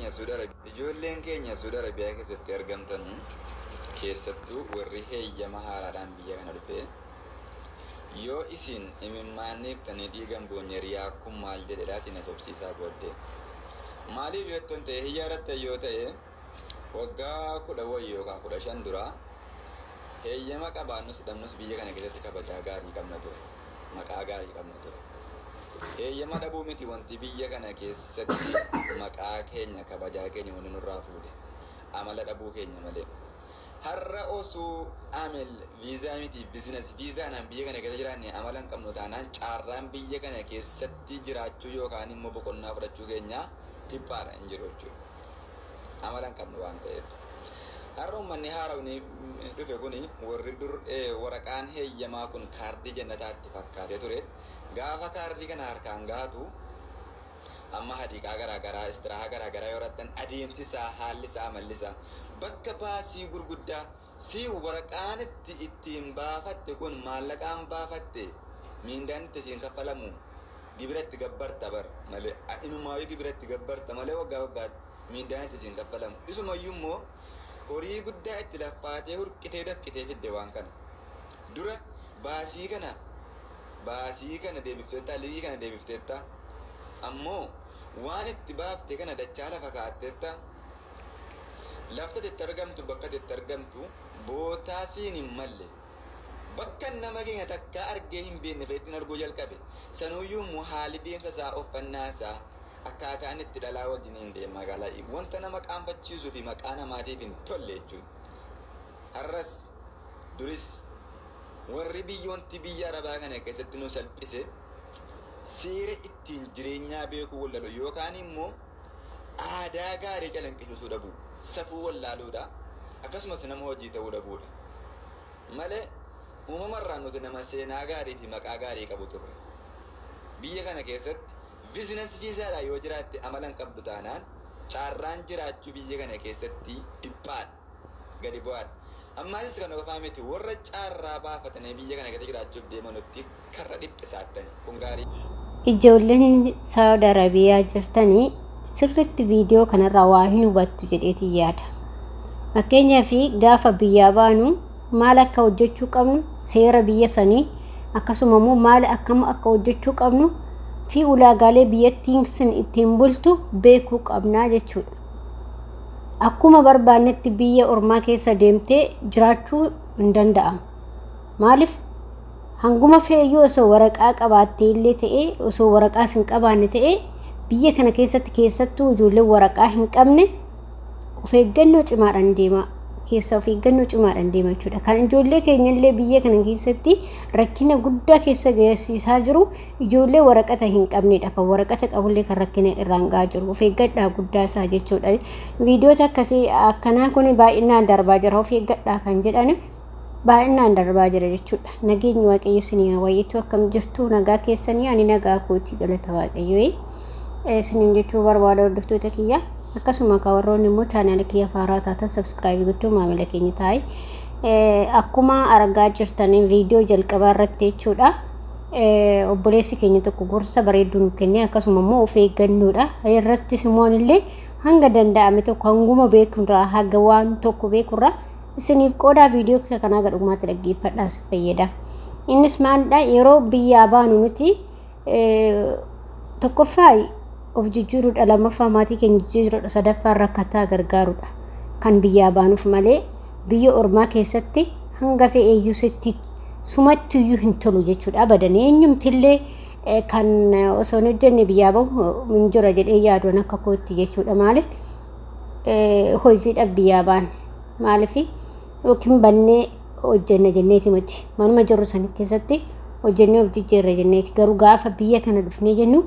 keenya Suudi Arabiyaa ijoolleen keenya Suudi Arabiyaa keessatti argamtan, keessattuu warri heeyyama haaraadhaan biyya kana dhufe, yoo isin imimmaanniiftanii dhiigan boonye, riyaa kun maal jedhedhaatiin asobsiisaa booddee maaliif yetton ta'e hiyyaaratte yoo ta'e, waggaa 10 wayi yookaan 15 dura heeyyama qabaannus dhabnus biyya kana keessatti kabajaa gaarii qabna ture, maqaa gaarii qabna ture. Heeyyama dhabuu miti wanti biyya kana keessatti maqaa keenya, kabajaa keenya wanni nurraa fuudhe, amala dhabuu keenya malee. Har'a osoo amel viizaa miti, business viizaadhaan biyya kana keessa jiraanne, amala hin qabnu taanaan carraan biyya kana keessatti jiraachuu yookaan immoo boqonnaa fudhachuu keenya dhiphaadha, hin jiru jechuudha. Amala hin qabnu waan ta'eef. Har'a uummanni haarawni dhufe kuni, warri dur waraqaan heeyyamaa kun kaardii jannataatti fakkaatee ture. Gaafa kaardii kana harkaan gaatu, amma hadiiqaa garaagaraa, istiraahaa garaagaraa yoo rattan, adeemsi isaa, haalli isaa, amalli isaa, bakka baasii gurguddaa si waraqaan itti ittiin baafatte kun maallaqaan baafatte, miindaan itti siin kaffalamu, gibira itti gabbarta bar malee, inumaayyuu gibira itti gabbarta malee, waggaa waggaatti miindaan itti siin kaffalamu. Isumayyuu immoo horii guddaa itti laffaatee, hurqitee, dafqitee fidde. Waan kana dura baasii kana deebifteetta, liqii kana deebifteetta, ammoo waan itti baafte kana dachaa lafa kaa'atteetta. Lafta itti argamtu, bakka itti argamtu, bootaa siin hin malle, bakka nama keenya takkaa argee hin beekne feetiin arguu jalqabe. Sanuyyuu immoo haalli deemsa isaa, uffannaa isaa, akkaataan itti dhalaa wajjin hin deema magaalaa, wanta nama qaanfachiisuu fi maqaa namaatiif hin tolle jechuudha. Har'as duris warri biyyoonti biyya arabaa kana keessatti nu salphise seera ittiin jireenyaa beekuu wallaalu yookaan immoo aadaa gaarii calanqisiisuu dhabu, safuu wallaaluudha, akkasumas nama hojii ta'uu dhabuudha malee, uumamarraa nuti nama seenaa gaarii fi maqaa gaarii qabu turre. Biyya kana keessatti business viizaadha yoo jiraatte, amala hin qabdu taanaan carraan jiraachuu biyya kana keessatti dhiphaadha, gadi bu'aadha. Ammaasis kana qofaa miti, warra carraa baafatanii biyya kana keessa jiraachuuf deemanutti karra dhiphisaattani kun gaarii. Ijoolleen Saawud Arabiyaa jirtanii sirriitti viidiyoo kanarraa waa hin hubattu jedheetiin yaada. Fakkeenyaaf, gaafa biyyaa baanu maal akka hojjechuu qabnu, seera biyya sanii, akkasuma immoo maal akkam akka hojjechuu qabnu fi ulaagaalee biyyattiin sun ittiin bultu beekuu qabnaa jechuudha. Akkuma barbaannetti biyya ormaa keessa deemtee jiraachuu hin danda'amu. Maaliif? Hanguma feeyyuu osoo waraqaa qabaattee illee ta'ee, osoo waraqaas hin qabaanne ta'ee, biyya kana keessatti, keessattuu ijoolleen waraqaa hin qabne, of eeggannoo cimaadhaan deema. Keessa of eeggannoo cimaadhaan deema jechuudha. Kan ijoollee keenyallee biyya kana keessatti rakkina guddaa keessa geessisaa jiru ijoollee waraqata hin qabnedha. Kan waraqata qabullee kan rakkina irraan gahaa jiru. Of eeggadhaa guddaa isaa jechuudha. Viidiyoota akkasii akkanaa kun baay'inaan darbaa jira. Of eeggadhaa kan jedhan baay'inaan darbaa jira jechuudha. Nageenyi Waaqayyo isinii haa baay'atu. Akkam jirtu? Nagaa keessanii? Ani nagaa kooti, galata Waaqayyoo. Isiniin jechuu barbaada, hordoftoota kiyya. Akkasuma kan warroonni immoo chaanaala kiyya faaraa taatan, subscribe gochuu maamila keenya taa'e. Akkuma argaa jirtan viidiyoo jalqabaa irratti jechuudha. Obboleessi keenya tokko gorsa bareedduu nu kenne, akkasuma immoo of eeggannoodha. Irrattis immoo illee hanga danda'ame tokko, hanguma beekurraa, haga waan tokko beekurraa isiniif qoodaa. Viidiyoo kanaa gadhumaatti dhaggeeffadhaa, si fayyada. Innis maalidha? Yeroo biyyaa baanu nuti tokkoffaa of jijjiiruudha, lammaffaa maatii keenya jijjiiruudha, sadaffaa rakkataa gargaaruudha. Kan biyyaa baanuuf malee biyya ormaa keessatti hanga fe'eeyyuu sitti sumatti iyyuu hin tolu jechuudha. Abadan eenyumtillee kan osoo hin hojjenne biyyaa bahu hin jira jedhee yaaduun akka kootti jechuudha. Maaliif? Hojiidhaaf biyyaa baane. Maaliif? Yookiin bannee hojjenna jenneeti miti. Manuma jirru sana keessatti hojjennee of jijjiirra jenneeti. Garuu gaafa biyya kana dhufnee jennu,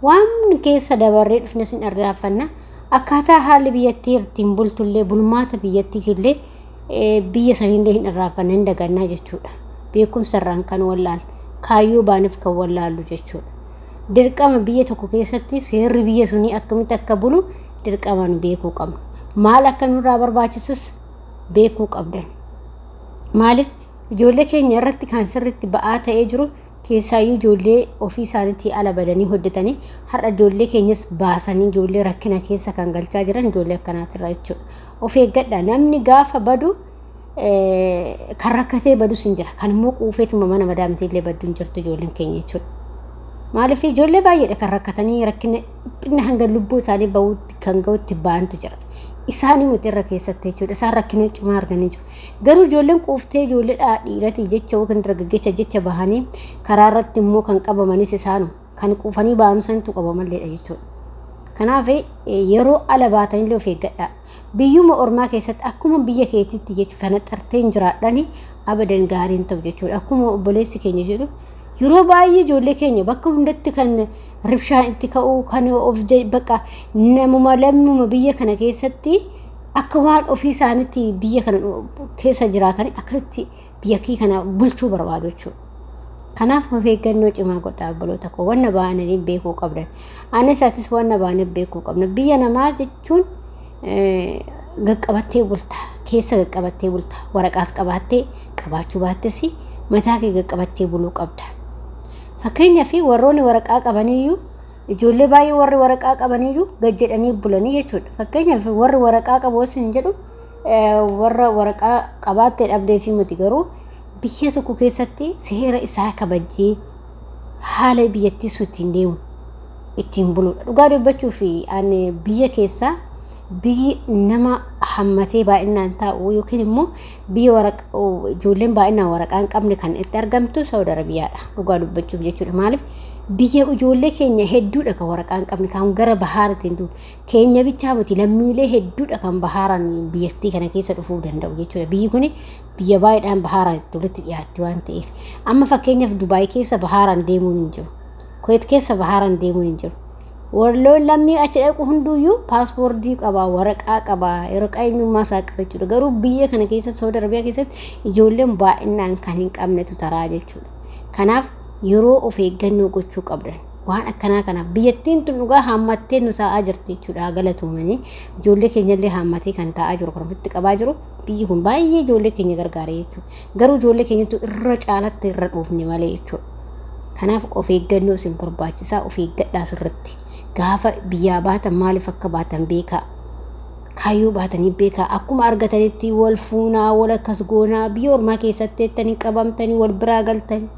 waan keessa dabarree dhufne sin irraanfanna. Akkaataa haalli biyyattii ittiin bultullee, bulmaata biyyattiitillee, biyya sanillee hin irraanfanna, hin dagannaa jechuudha. Beekumsa irraan kan wallaalu, kaayyoo baanuuf kan wallaallu jechuudha. Dirqama biyya tokko keessatti seerri biyya sunii akkamitti akka bulu dirqama nu beekuu qabna. Maal akka nurraa barbaachisus beekuu qabdan. Maaliif? Ijoollee keenya irratti kan sirriitti ba'aa ta'ee jiru Keessaayyuu ijoollee ofii isaaniitii ala badanii hojjetanii har'a ijoollee keenyas baasanii ijoollee rakkina keessa kan galchaa jiran ijoollee akkanaatirra jechuudha. Of eeggadha, namni gaafa badu kan rakkatee badus hin jira, kan immoo quufeetuma mana madaamtee illee baddu hin jirtu ijoolleen keenya jechuudha. Maaliif ijoollee baay'eedha kan rakkatanii rakkina dhiphina hanga lubbuu isaanii bahuutti kan gahutti ba'antu jira. Isaanii miti irra keessatti jechuudha. Isaan rakkina cimaa arganii jiru. Garuu ijoolleen quuftee ijoollee dhiiratii jecha yookiin dargaggeessa jecha bahanii karaa irratti immoo kan qabamanis isaanu kan quufanii ba'anu santu qabamalleedha jechuudha. Kanaaf yeroo ala baatanillee of eeggadhaa. Biyyuma ormaa keessatti akkuma biyya keetiitti jechuudha fanaxartee hin jiraadhani abadan gaariin ta'u jechuudha. Akkuma obboleessi keenya jedhu yeroo baay'ee ijoollee keenya bakka hundatti kan ribshaan itti ka'u kan of bakka namuma lammuma biyya kana keessatti akka waan ofii isaaniitti biyya kana keessa jiraatan akkasitti biyya kana bulchuu barbaadu jechuudha. Kanaaf of eeggannoo cimaa godhaa obboloota koo, wanna ba'anii beekuu qabdan. Anis atis wanna ba'anii beekuu qabna. Biyya namaa jechuun qaqqabattee bulta, keessa qaqqabattee bulta, waraqaas qabaattee qabaachuu baattes mataa kee qaqqabattee buluu qabda. Fakkeenyaaf warroonni waraqaa qabaniyyuu ijoollee baay'ee warri waraqaa qabaniyyuu gad jedhanii bulanii jechuudha. Fakkeenyaaf warri waraqaa qabu osoo hin jedhu warra waraqaa qabaattee dhabdee fi miti, garuu biyya tokko keessatti seera isaa kabajjee haala biyyattii sun ittiin deemu ittiin buludha. Dhugaa dubbachuuf ani biyya keessaa biyyi nama hammatee baay'inaan taa'u yookiin immoo biyya ijoolleen baay'inaan waraqaa hin qabne kan itti argamtu Saawud Arabiyaadha. Dhugaa dubbachuuf jechuudha. Maaliif biyya ijoollee keenya hedduudha kan waraqaa hin qabne kan gara bahaaratiin du'u. Keenya bichaa miti, lammiilee hedduudha kan bahaaraan biyyattii kana keessa dhufuu danda'u jechuudha. Biyyi kun biyya baay'eedhaan bahaaraan itti walitti dhiyaatti waan ta'eef. Amma fakkeenyaaf Dubaay keessa bahaaraan deemuun hin jiru. Kuweet keessa bahaaraan deemuun hin jiru. Warroon lammii achi dhaqu hunduyyuu paaspoortii qaba, waraqaa qaba, waraqaa eenyummaa isaa qaba jechuudha. Garuu biyya kana keessatti Saawud Arabiyaa keessatti ijoolleen baay'inaan kan hin qabnetu taraa jechuudha. Kanaaf yeroo of eeggannoo gochuu qabdan. Waan akkanaa kanaaf biyyattiin tun dhugaa haammattee nu taa'aa jirti jechuudha. Galatoomanii ijoollee keenyallee haammatee kan taa'aa jiru, kan ofitti qabaa jiru biyyi kun baay'ee ijoollee keenya gargaara jechuudha. Garuu ijoollee keenyatu irra caalatti irra dhoofne malee jechuudha. Kanaaf of eeggannoo isin barbaachisaa, of eeggadhaa sirriitti. Gaafa biyyaa baatan maaliif akka baatan beekaa. Kaayyoo baatanii beekaa. Akkuma argatanitti wal fuunaa, wal akkas goonaa, biyya ormaa keessatti jettanii qabamtanii wal biraa galtanii.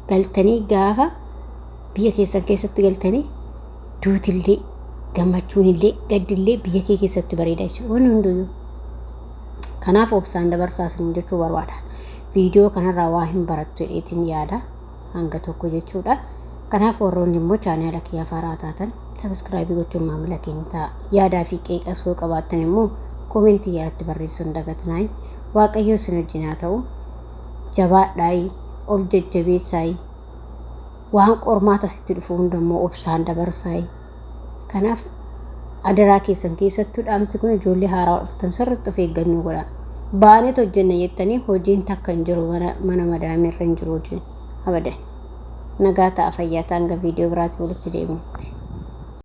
Galtanii gaafa biyya keessan keessatti galtanii duutillee gammachuunillee gaddillee biyya kee keessatti bareeda jechuudha. Wanni hunduyyuu. Kanaaf obsaan dabarsaa isin jechuu barbaada. Viidiyoo kanarraa waa hin barattu jedheetiin yaada hanga tokko jechuudha. Kanaaf warroonni immoo chaanaala kiyya haaraa taatan sabiskiraayibii gochuun maamila keenya ta'a. Yaadaa fi qeeqasoo qabaattan immoo koomentii jalatti barreessuu hin dagatinaa. Waaqayyo isin wajjin haa ta'u. Jabaadhaayi, of jajjabeessaayi. Waan qormaata sitti dhufu hundammoo obsaan dabarsaayi. Kanaaf adaraa keessan keessattuu dhaamsi kun ijoollee haaraa dhuftan sirriitti of eeggannoo godhaa. Baaneet hojjenna jettanii hojiin takka hin jiru, mana madaamii irra hin jiru hojiin abadan. Nagaa ta'a, fayyaa ta'a, hanga viidiyoo biraatiin walitti deebinutti.